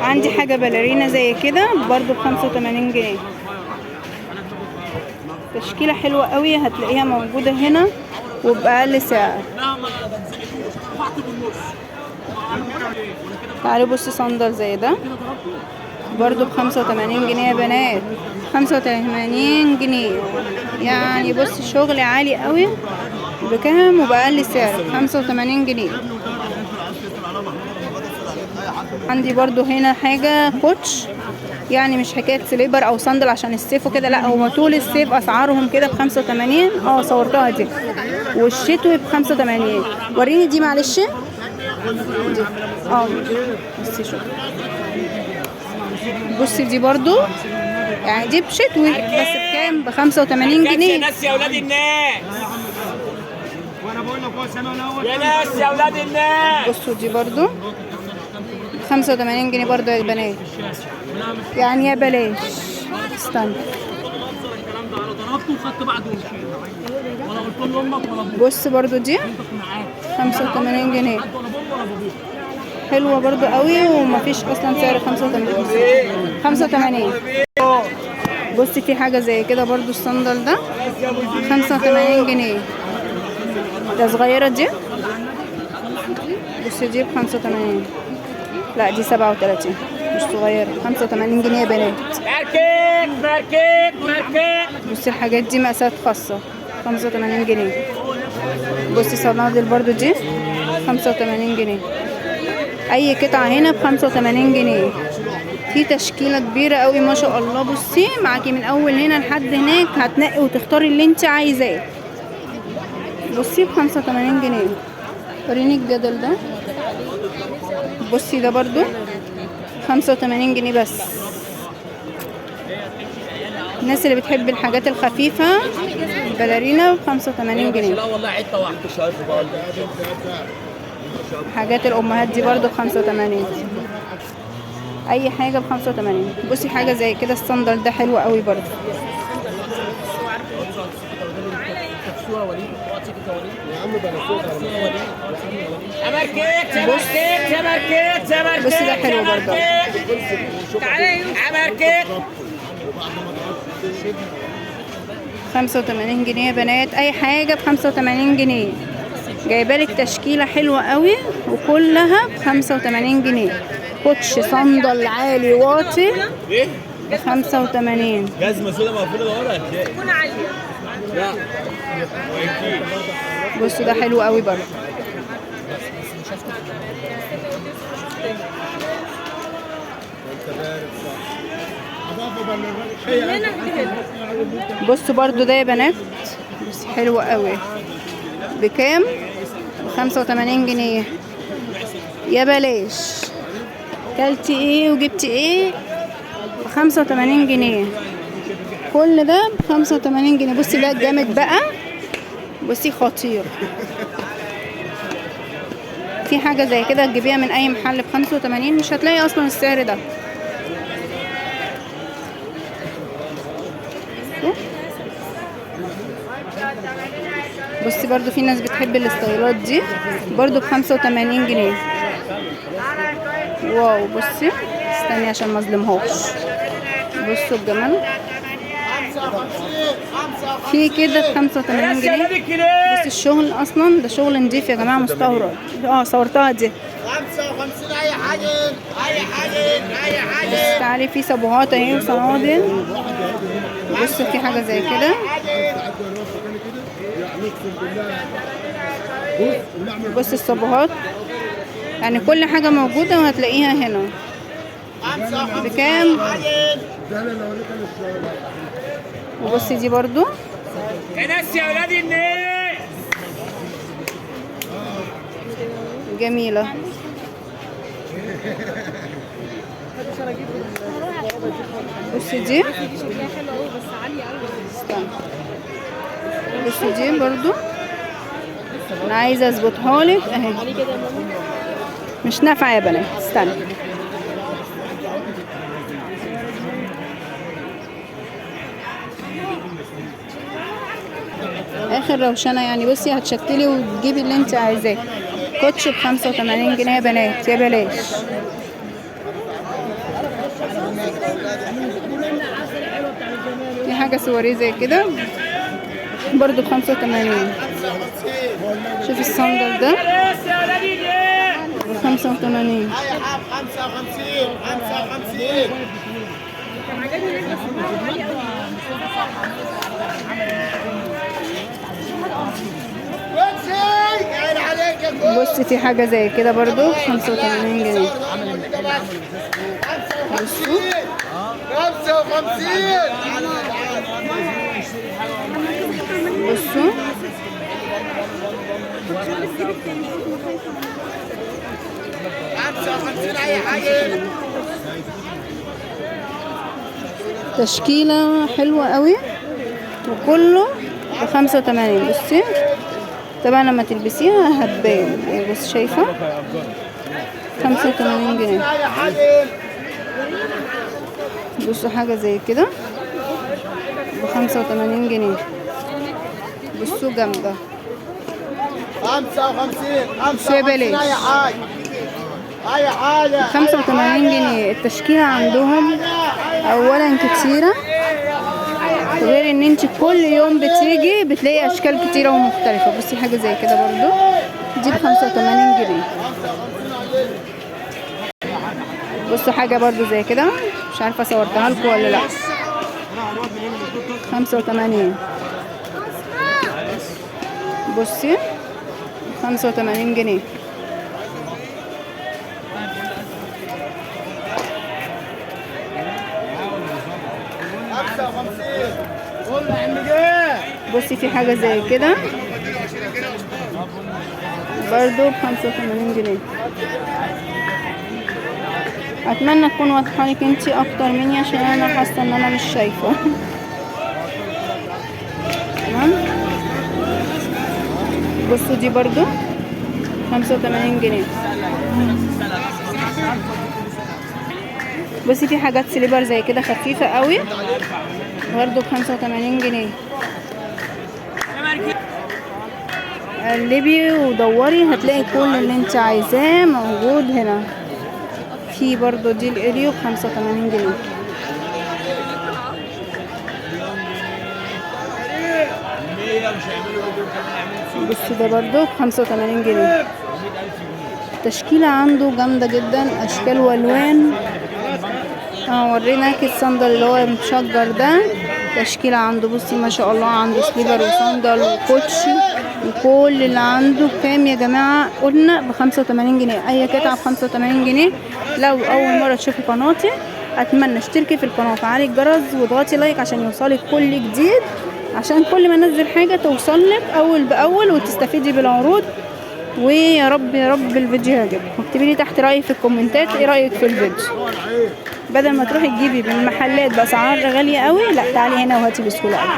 عندي حاجة باليرينا زي كده برضو ب85 جنيه. تشكيلة حلوة قوي هتلاقيها موجودة هنا وبأقل سعر. تعالوا بصوا صندل زي ده برضو ب85 جنيه يا بنات، 85 جنيه. يعني بص شغل عالي قوي. بكام وبأقل سعر؟ 85 جنيه. عندي برضو هنا حاجة كوتش، يعني مش حكاية slipper او صندل عشان الصيف وكده، لا هو طول الصيف اسعارهم كده ب85. صورتها دي. والشتوي ب85. وريني دي معلش دي. بصي شوف، بصي دي برضو يعني دي بشتوي بس بكام؟ ب85 جنيه. يا ناس يا ولاد الناس، يا ناس يا ولاد الناس. بصوا دي برضو 85 جنيه برضو يا بنات، يعني يا بلاش. استنى بص برضو دي 85 جنيه، حلوة برضو قوي ومفيش اصلا سعر 85. 85. بصي في حاجة زي كده برضو الصندل ده 85 جنيه، ده صغيرة دي. بصي دي ب85، لا دي 37 مش صغيرة، 85 جنيه يا بنات. ماركت ماركت ماركت. بصي الحاجات دي مقاسات خاصة 85 جنيه. بصي صنادل برضو دي 85 جنيه. اي قطعة هنا ب85 جنيه. في تشكيلة كبيرة قوي ما شاء الله. بصي معاكي من اول هنا لحد هناك، هتنقي وتختاري اللي انت عايزاه. بصي ب85 جنيه. وريني الجدل ده. بصي ده برضو 85 جنيه بس. الناس اللي بتحب الحاجات الخفيفة باليرينا ب85 جنيه. حاجات الأمهات دي برضو ب85. أي حاجة ب85. بصي حاجة زي كده الصندل ده حلو قوي برضو. بصي ده حلو برضو. 85 جنيه يا بنات. اي حاجة ب85 جنيه. جايبالك تشكيله حلوة قوي وكلها ب85 جنيه. كوتش صندل عالي واطي ب85. جزمه سودا مقفولة ورا هتلاقي عالية. بصوا ده حلو قوي برضو. بصوا برضو ده يا بنات، بس حلو قوي. بكام؟ ب85 جنيه. يا بلاش. كلتي ايه وجبتي ايه؟ ب85 جنيه. كل ده ب85 جنيه. بصي ده جامد بقى، بصي خطير. في حاجة زي كده تجيبيها من اي محل ب85 مش هتلاقي اصلا السعر ده. بصي برضو في ناس بتحب الستايلات دي برضو ب85 جنيه. واو. بصي استني عشان ما اظلمهوش. بصوا الجمال في كده ب85 جنيه. بصي الشغل اصلا ده شغل نضيف يا جماعة، مستورد. صورتها دي 55. اي حاجة اي حاجة اي حاجة. بس تعالي في صبغات اهي وصنادل. بصوا في حاجة زي كده. بص الصبغات، يعني كل حاجة موجودة وهتلاقيها هنا. بكام؟ وبصي دي برضو. يا ناس يا ولاد الناس جميلة. بصي دي، استنى. بصي دي برضو انا عايزه اظبطها لك اهي، مش نافعة يا بنات. استنى. اخر روشنه يعني. بصي هتشكلي وتجيبي اللي انت عايزاه. كوتش ب85 جنيه يا بنات، يا بلاش. في حاجة سواريه زي كده برضو ب85. شوف الصندل ده ب85. 55 55. بصي في حاجة زي كده برضو ب85 جنيه. بصوا 55. بصوا 55 اي حاجة. تشكيلة حلوة قوي وكله ب85. بصي طبعا لما تلبسيها هتبان، بس شايفة 85 جنيه. بصوا حاجة زي كده ب85 جنيه. بصوا جامدة. 55 55 اي حاجة اي حاجة. 85 جنيه. التشكيلة عندهم اولا كتيرة، غير ان انت كل يوم بتيجي بتلاقي اشكال كتيرة ومختلفة. بصي حاجة زي كده برضو دي ب85 جنيه. بصوا حاجة برضو زي كده، مش عارفة صورتها لكم ولا لا. 85. بصي 85 جنيه. بصي في حاجة زي كده برضو ب85 جنيه. اتمنى تكون واضحة لك انتي اكتر مني عشان انا حاسة ان انا مش شايفة. تمام. بصوا دي برضو 85 جنيه. بصي في حاجات slipper زي كده خفيفة قوي برضو ب85 جنيه. قلبي ودوري هتلاقي كل اللي انت عايزاه موجود هنا. في برضو دي الاريو ب85 جنيه. بصي ده برضو ب85 جنيه. التشكيلة عنده جامدة جدا، اشكال والوان. وريناك الصندل اللي هو مشجر ده، تشكيلة عنده. بصي ما شاء الله عنده slipper وصندل وكوتشي وكل اللي عنده. بكام يا جماعة؟ قلنا ب85 جنيه. اي قطعة ب85 جنيه. لو اول مرة تشوفي قناتي اتمنى اشتركي في القناة وفعلي الجرس واضغطي like عشان يوصلك كل جديد، عشان كل ما انزل حاجة توصلك اول باول وتستفيدي بالعروض. ويا رب يا رب الفيديو يعجبك. واكتبي لي تحت رايك في الكومنتات ايه رايك في الفيديو. بدل ما تروحي تجيبي من المحلات باسعار غالية قوي، لا تعالي هنا وهاتي بسهولة قوي.